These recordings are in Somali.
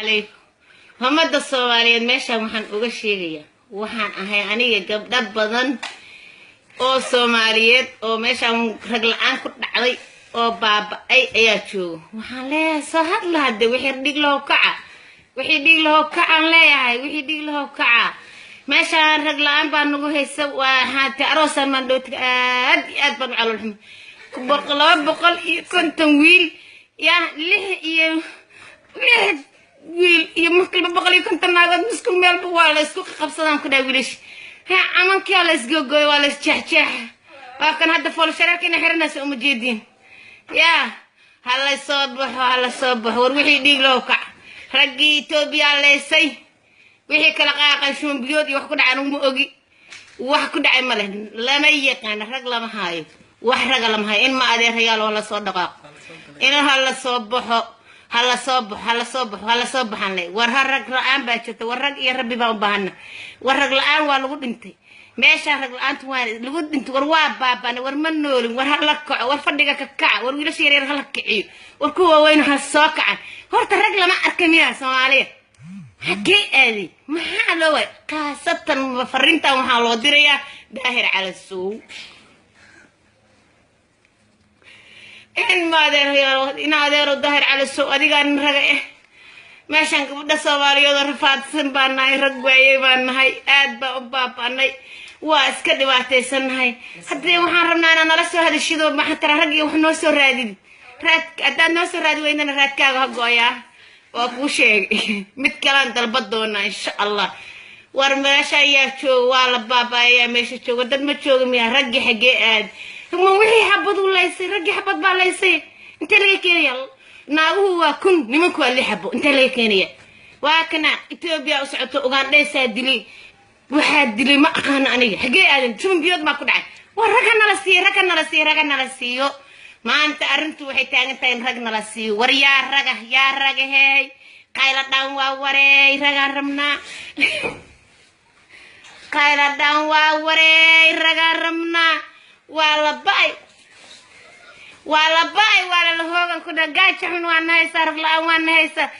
Calaykum ummadda Soomaaliyeed. Meeshaan waxaan uga sheegayaa, waxaan ahay aniga gabdho badan oo Soomaaliyeed oo meeshaan rag la-aan ku dhacday oo baaba-ay ayaa jooga. Waxaan leeyahay, soo hadla hadde. Wixii dhig lahow kaca, wixii dhig lahow kacaan leeyahay, wixii dhig lahow kaca. Meeshaan rag la-aan baa nagu haysa. Waa haate aroosaan maandhowtiga, aad iyo aad baan u calool xuma. 250 wiil yaa lix iyo lix wiil iyo markaliba 150 naagood isku meelba waa la isku qabsadaan ku dhaha. Wiilash he camankia la isgogooy, waa la isjeexjeexa. Waa kan hadda foolshareerka ina xiranaysa, uma jeediin? Yaa hala soo baxo, hala soo baxo. War wixii dhiig loo kac, raggii Etoobiya leysay, wixii kala qaaqay, shumbiyood iyo wax ku dhacay aniguma ogi. Wax ku dhacay ma leh, lama yaqaana. Rag lama haayo, wax raga lama haayo. In ma adeerayaal oo la soo dhaqaaqo, in hala soo baxo, hala soo baxo, hala soo baxo, hala soo baxaan le. War ha rag la-aan baa jirta. War rag iyo rabbi baan u baahana. War rag la-aan waa lagu dhintay meeshaa, rag la-aanta waa lagu dhintay. War waa baabana, war ma noolin. War hala kaco, war fadhiga ka kaca, war wiilasha yaryar hala kiciyo, war kuwa waaweyn ha soo kacan. Horta rag lama arka miyaa Soomaaliya? Xagee aaday? Maxaa loo waay? Khaasatan fariintan waxaa loo dirayaa Daahir Calasow. In ma adeerayaal, in adeero Daahir Calasow, adigaa nin raga eh. Meeshaan gabadha Soomaaliyeed oo rafaadsan baan nahay, rag waayey baan nahay, aad baan u baaba'nay, waa iska dhibaataysannahay. Haddii waxaan rabnaa inaad nala soo hadashido, maxaa tara rag iyo wax noo soo raadid. Raad haddaad noo soo raadi weydana, raadkaaga ha go-ayaa, waa kuu sheegay. Mid kalaan dalba doonaa insha Allah. War meesha ayaa jooga, waa la baaba'ayaa. Meesha jooga dad ma jooga miyaa? Raggii xaggee aad? Ma wixii xabad u laysay? Raggii xabad baa laysay. Intee laga keenaya? Naaguhu waa 1000, nimanku waa 6 xabo. Intee laga keenaya? Waa kana Etoobiya u socoto, Ugandhaysaa dilay, waxaa dilay ma aqaano aniga. Xaggee aadan? Shumbiyood baa ku dhacay. War rag ha nala siiyo, rag ha nala siiyo, rag ha nala siiyo. Maanta arrintu waxay taagan tahay in rag nala siiyo. War yaa raga, yaa raga? Hey, qayla dhaan waa wareey, ragaan rabnaa. Qayla dhaan waa wareey, ragaan rabnaa. Waa la ba'ay, waa la ba'ay, waa lala hoogan ku dha. Gaaja xun waa na haysaa, rag la-aan waa na haysaa.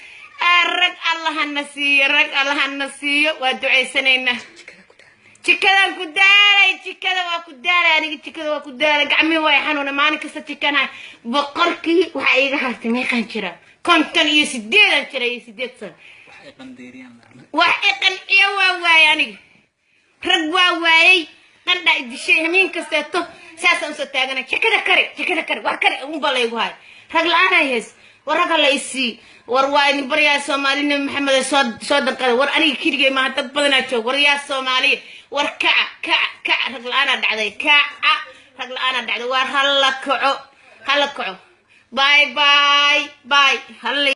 Rag Allahana siiyo, rag Allahana siiyo. Waa ducaysanaynaa. Jikadaan ku daalay, jikada waa ku daalay aniga, jikada waa ku daalay. Gacmihi waa xanuuna, maalin kasta jikanahay. Boqorkii waxaa iiga hartay, meeqaan jira? 58-aan jira iyo 8 sano. Wax i qanciyo waa waayey aniga, rag waa waayey. Qandhaa i dishay, hamiin kasteeto saasaan usoo taagana. Jikada kari, jikada kari, wax kari unba laygu hayo. Rag la-aan ay hays. War rag hala isii. War waa idin baryaa, Soomaali Nabi Maxamed, soo danqada. War aniga keligay maaha, dad badanaa joog. War yaa Soomaaliya, war kaca, kaca, kaca. Rag la-aanaa dhacday, kaca, rag la-aanaa dhacday. War hala kaco, hala kaco. Bye bye bye. Hala.